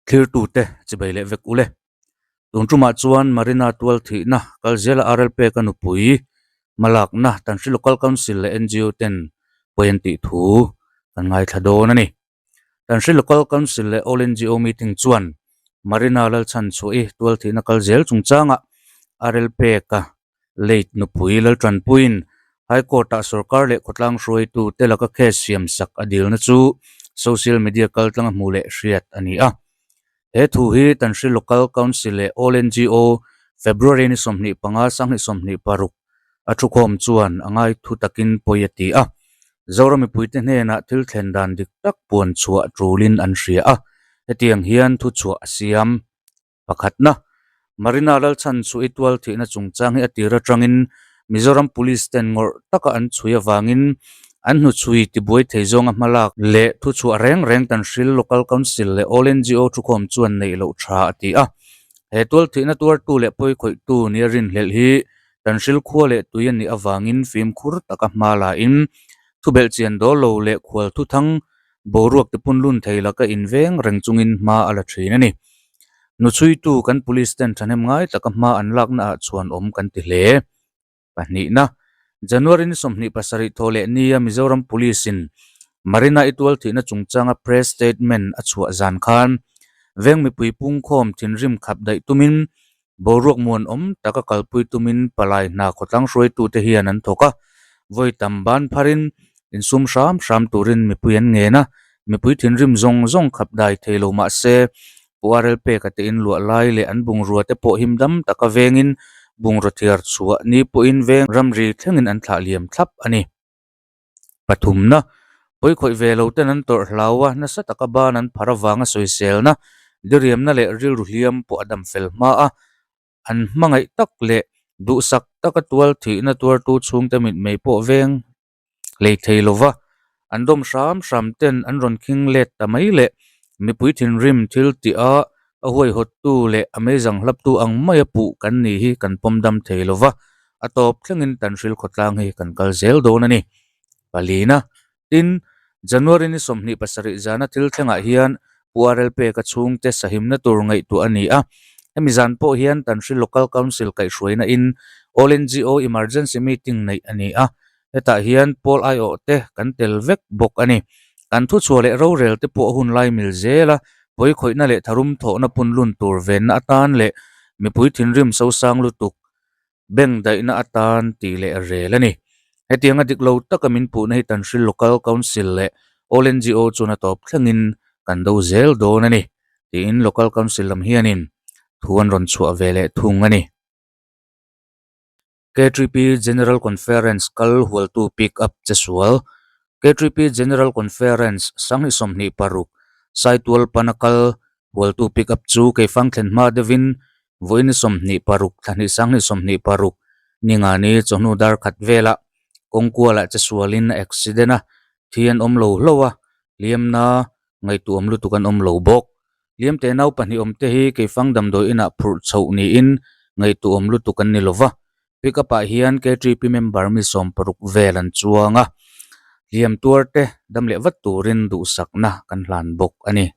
Thlirtute chibai leh vek ule. Tun tumah chuan Marina tual thihna kal zela RL peka nupui hmalakna Tanhri Local Council leh NGO ten pawi an tih thu kan ngaithla dawn a ni. Tanhri Local Council leh All NGO meeting chuan Marina Lalchhanchhuahi tual thihna kal zel chungchangah RL peka Late nupui Laltanpuiin High Court-ah sorkar leh khawtlang hruaitute laka case siam sak a dilna chu social media kaltlanga hmuh leh hriat a ni a. He thu hi Tanhri Local Council leh All NGO February ni 25 2026 a thukhawm chuan a ngai thu takin pawi a ti a. Zoram mipuite hnenah thil thlen dan dik tak puan chhuah tulin an hria a, hetiang hian thuchhuah a siam. Pakhatna, Marina Lalchhan chu i tual thihna chungchang hi a tir atangin Mizoram Police ten ngawrh taka an chhui avangin an hnuchhui tibuai thei zawnga hmalak leh thuchhuah reng reng tan hril Local Council leh All NGO thukhawm chuan neih loh tha a ti a. He tual thihna tuartu leh pawikhawihtu nia rinhlelh hi tan hril khua leh tui a nih avangin fimkhur taka hma la in thubelh chian dawl lo leh khual thuthang Boruak te pun lun thei laka inveng reng chungin hma a la thin a ni. Nuchhuitu kan police ten thahnem ngai taka hma an lakna ah chhuan awm kan ti hle. Pahnihna, January ni 27 thaw leh nia Mizoram Police in Marina i tual thihna chungchanga press statement a chhuah zan khan veng mipui pungkhawm thinrim khap daih tumin boruak muanawm taka kalpui tumin palai hna khawtlang hruaitute hian an thawk a, vawi tam ban pharin insum hram hram turin mipui an ngen a, mipui thinrim zawng zawng khap dai thei lo mah se Pu RL Peka te inluah lai leh an bungrua te pawh him dam taka vengin bungraw thiar chhuah ni pawhin veng ramri thlengin an thlah liam thlap a ni. Pathumna, pawikhawih ve lo ten an tawrh hlau a, nasa taka ban an phar avanga sawiselna, diriamna leh rilru hliam pawh a dam fel hma a, an hmangaih tak leh duhsak taka tual thihna tuartu chhungte mitmei pawh veng hlei thei lova, an dawm hram hram ten an rawn khing let ta mai leh mipui thinrim thil tih a, a huaihawttu leh a meizang hlaptu ang maia puh kan ni hi kan pawm dam thei lova, a tawp thlengin Tanhril khawtlang hi kan kal zel dawn a ni. Palina, Tin, January ni 27 zana thil thlengah hian Pu RL Peka chhungte sahimna tur ngaihtuah a ni a. Hemi zan pawh hian Tanhril Local Council kaihhruaina in All NGO Emergency Meeting neih a ni a. Hetah hian pawl aiawh te kan tel vek bawk a ni. Kan thuchhuah leh rorel te pawh hun lai mil zel a, pawikhawihna leh tharum thawhna punlun tur venna atan leh mipui thinrim sosang lutuk bank daihna atan tih leh rel a ni. Hetianga dik lo taka min puhna hi Tanhril Local Council leh All NGO chuan a tawp thlengin kan do zel dawn a ni, tiin Local Council lam hianin thu an rawn chhuah ve leh thung a ni. K3P General Conference kal hualtu pick up che sual. K3P General Conference 2026 Saitual pana kal hualtu pick up chu Keifang thlen hma deuhin vawiin 26 thla hnih 2026 ningani chawhnu dar khat velah kawngkualah che sualin a accident a, thi an awm lo hlauh a, hliamna ngaihtuahawm lutuk an awm lo bawk. Hliamte nau pahnih awmte hi Keifang damdawi inah phurh chhoh niin ngaihtuahawm lutuk an ni lo va. Pick up ah hian KTP member mi 60 vel an chuang a, hliam tuarte dam leh vat turin duhsakna kan hlan bawk a ni.